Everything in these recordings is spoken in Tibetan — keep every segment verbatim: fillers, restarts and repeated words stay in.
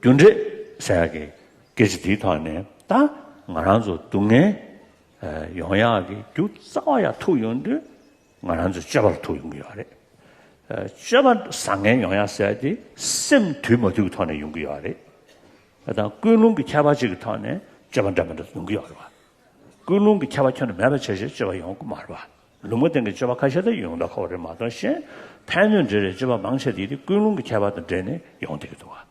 རྒྱུ་འབྲས་ཟེར་ཡག་གི་སྐད་ཆ་དེའི་ཐོག་ནས་ད་ང་རང་ཚོ་སྡུག་བསྔལ་ཡོང་ཡག་གི་རྒྱུ་རྩ་བ་ཡར་ཐུག་ཡོང་དུས་ང་རང་ཚོ་སྤྱོད་པ་ལ་ཐུག་ཡོང་གི་ཡོད་རེད། སྤྱོད་པ་བཟང་ངན་ཡོང་ཡག་ཟེར་དེ་སེམས་དུལ་མ་དུལ་གྱི་ཐོག་ནས་ཡོང་གི་ཡོད་རེད། དང་ཀུན་སློང་གི་ཁྱད་པར་ཅིག་གི་ཐོག་ནས་སྤྱོད་པ་འདྲ་མི་འདྲ་ཡོང་གི་ཡོད་རེད་བ། ཀུན་སློང་གི་ཁྱད་པར་ཁྱོན་ནས་མེད་པ་བྱས་བྱས་སྤྱོད་པ་ཡོང་གི་མ་རེད་བ། ལུང་པ་སྟེང་གི་སྤྱོད་པ་ཁ་ཤས་དེ་ཡོང་ད་ཁོ་རེད་མ་གཏོགས་གཞན་ཕན་གནོད་འདྲེས་རེད་སྤྱོད་པ་མང་ཆེ་དེ་དེ་ཀུན་སློང་གི་ཁྱད་པར་དང་འབྲེལ་ནས་ཡོང་བསྡད་ཀྱི་འདུག་བ།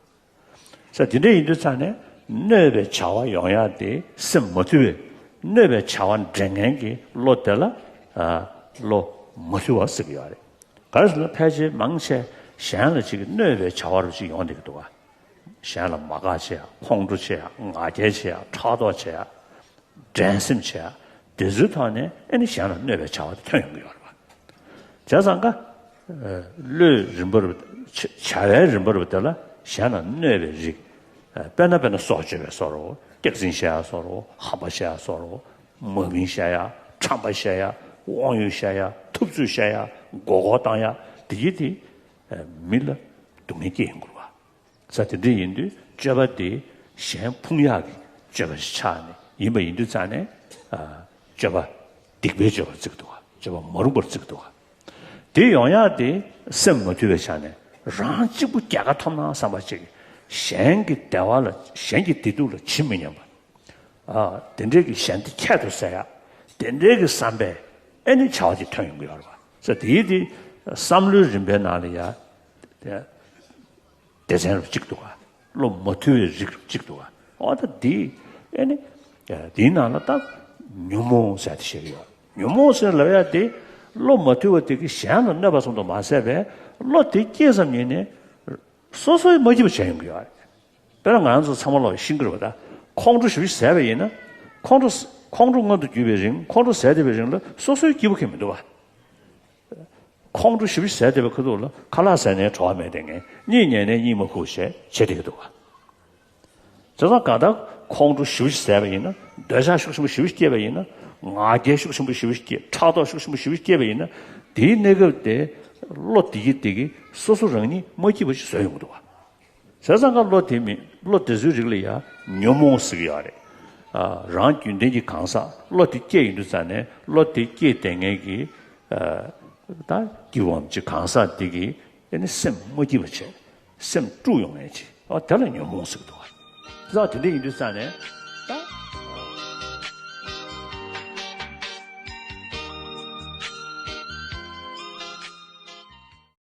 ས་དེ་འདྲ་ཡིན་དུས་ཙང་ནས་གནོད་པའི་བྱ་བ་ཡོང་ཡག་དེ་སེམས་མ་དུལ་བའི་གནོད་པའི་བྱ་བ་འདྲེན་མཁན་གྱི་བློ་དེ་ལ་ཨ་བློ་མ་དུལ་བ་ཟེར་གྱི་ཡོད་རེད། ག་རེ་ཟེར་ན་ཕལ་ཆེར་མང་ཆེ་གཞན་ལ་ཅིག་གནོད་པའི་བྱ་བ་རུ་ཅིག་ཡོང་བསྡད་ཀྱི་འདུག་བ། གཞན་ལ་མ་དགའ་བྱེད་ཡག་ཁོང་ཁྲོ་བྱེད་ཡག་ང་རྒྱལ་བྱེད་ཡག་ཕྲག་དོག་བྱེད་ཡག་འགྲན་སེམས་བྱེད་ཡག་དེ་ཚོའི་ཐོག་ནས་ཨེ་ནི་གཞན་ལ་གནོད་པའི་བྱ་བ་དེ་ཐོན་ཡོང་གི་ཡོད་རེད་བ། བྱས་ཙང་ཀ་བློའི་རིམ་པ་རུ་བྱ་བའི་རིམ་པ་རུ་དེ་ལ་གཞན་ལ་གནོད་པའི་རིགས། དཔེར་ན་དཔེར་ན་སྲོག་གཅོད་པའི་བཟོ་འདྲ་སྐྱག་རྫུན་བཤད་ཡག་བཟོ་འདྲ་ཧམ་པ་བཤད་ཡག་བཟོ་འདྲ་དམའ་འབེབས་བཤད་ཡག་ཁྲམ་པ་བཤད་ཡག་དབང་ཡོད་བཤད་ཡག་ཐུབ་ཚོད་བཤད་ཡག་མགོ་སྐོར་བཏང་ཡག་དེ་ཡིན་དེ་མི་ལ་སྡུག་བསྔལ་སྐྱེལ་ཡོང་གི་རེད་བ། ས་དེ་འདྲ་ཡིན་དུས་སྤྱོད་པ་དེ་གཞན་ཕུང་ཡག་གི་སྤྱོད་པ་ཞིག་ཆགས་ནས་ཡིན་པ་ཡིན་དུས་ཙང་ནས་ཨ་སྤྱོད་པ་སྡིག་པའི་སྤྱོད་པར་བརྩི་གི་འདུག་ག་སྤྱོད་པ་མ་རུངས་པར་བརྩི་གི་འདུག་ག་དེ་ཡོང་ཡག་དེ་སེམས་མ་དུལ་བའི་ཆ་ནས་རང་གཅིག་པུ་རྒྱལ་ཁ་ཐོབ་ན་བསམ་པ་ཅིག་གཞན་གྱི་བདེ་བ་ལ་གཞན་གྱི་བདེ་སྡུག་ལ་ཇི་མི་སྙམ་པ། ཨ་དེ་འདྲའི་གི་གཞན་དེ་ཁྱད་དུ་བསད་ཡག་དེ་འདྲའི་གི་བསམ་པས་ཨེ་ནི་བྱ་བ་དེ་ཐོན་ཡོང་གི་ཡོད་རེད་བ། ས་དེའི་དེ་བསམ་བློའི་རིམ་པའི་ནང་ལ་ཡ། སྡེ་ཚན་རུ་གཅིག་འདུག་ག་བློ་མ་དུལ་བའི་རིགས་རུ་གཅིག་འདུག་ག་འོ་ད་འདི་ཨེ་ནི། དེའི་ནང་ལ་ད་ཉོན་མོངས་ཟེར་དེ་བཤད་ཀྱི་ཡོད། ཉོན་མོངས་ཟེར་ལབ་ཡ་དེ་བློ་མ་དུལ་བ་དེ་གི་གཞན་ལ་གནོད་པ་ཙམ་དུ་མ་ཟད་པས་བློ་དེ་སྐྱེས་ཙམ་ཉིད་ནས་སོ་སོའི་མ་སྐྱིད་པ་བྱས་ཡོང་གི་ཡོད་རེད། དཔེར་ན་ང་རང་ཚོ་ཚང་མ་ལོག་ཤིང་གི་རེད་བ་ད་ཁོང་ཁྲོ་ཞེ་པོ་ཟས་པ་ཡིན་ན་ཁོང་ཁྲོ་ཁོང་ཁྲོ་མངོན་དུ་གྱུར་པའི་རིང་ཁོང་ཁྲོ་ཟས་བསྡད་པའི་རིང་ལ་སོ་སོའི་སྐྱིད་པོ་ཁེལ་མི་འདུག་བ། ཁོང་ཁྲོ་ཞེ་པོ་ཟས་བསྡད་པའི་ཁ་ཐུག་ལ་ཁ་ལག་ཟས་ནས་བྲོ་བ་མེད་དེ་ངས་གཉིད་ཉལ་ནས་གཉིད་མ་ཁུག་བྱས་བྱེད་བསྡད་ཀྱི་འདུག་བ། བྱས་ཙང་གང་ལྟར་ཁོང་ཁྲོ་ཞེ་པོ་ཟས་པ་ཡིན་ན་འདོད་ཆགས་ཤུགས་ཆེན་པོ་ཞེ་པོ་སྐྱེས་པ་ཡིན་ན་ང་རྒྱལ་ཤུགས་ཆེན་པོ་ཞེ་པོ་སྐྱེས་ཕྲག་དོག་ཤུགས་ཆེན་པོ་ཞེ་པོ་སྐྱེས་པ་ཡིན་ན་དེའི་གནས་སྐབས་དེ་བློ་བདེ་སྐྱིད་བདེ་སྐྱིད་སོ་སོ་རང་ཉིད་མ་སྐྱིད་པ་ཞིག་བཟོས་ཡོང་གི་འདུག་བ། བྱས་ཙང་ཀ་བློ་དེ་མི་བློ་དེ་ཚོའི་རིགས་ལ་ཡང་ཉོན་མོངས་ཟེར་གྱི་ཡོད་རེད། ཨ་རང་རྒྱུན་ལྡན་གྱི་གང་ཟག་བློ་དེ་སྐྱེས་ཡོང་དུས་ཙང་ནས་བློ་དེ་སྐྱེས་བསྡད་མཁན་གྱི་ཨ་ད་སྐྱིད་པོའམ་ཅིག་གང་ཟག་དེ་གི་ཨ་ནི་སེམས་མ་སྐྱིད་པ་བྱས་སེམས་དཀྲུགས་ཡོང་མཁན་ཅིག་ཨ་དེ་ལ་ཉོན་མོངས་ཟེར་གྱི་འདུག་བ། བྱས་ཙང་དེ་འདྲ་ཡིན་དུས་ཙང་ནས་